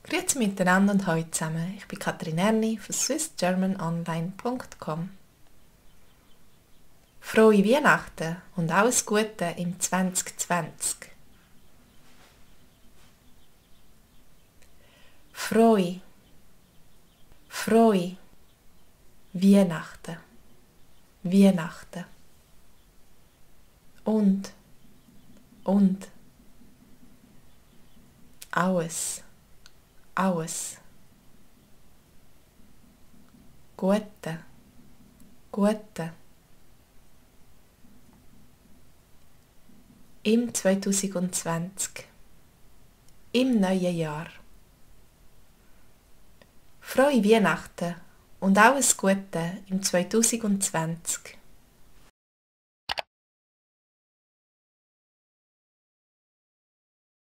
Grüezi miteinander und hallo zusammen. Ich bin Katrin Erni von swissgermanonline.com. Frohe Weihnachten und alles Gute im 2020. Frohe Weihnachten, Weihnachten. Und alles Gute im 2020, im neuen Jahr. Frohe Weihnachten und alles Gute im 2020.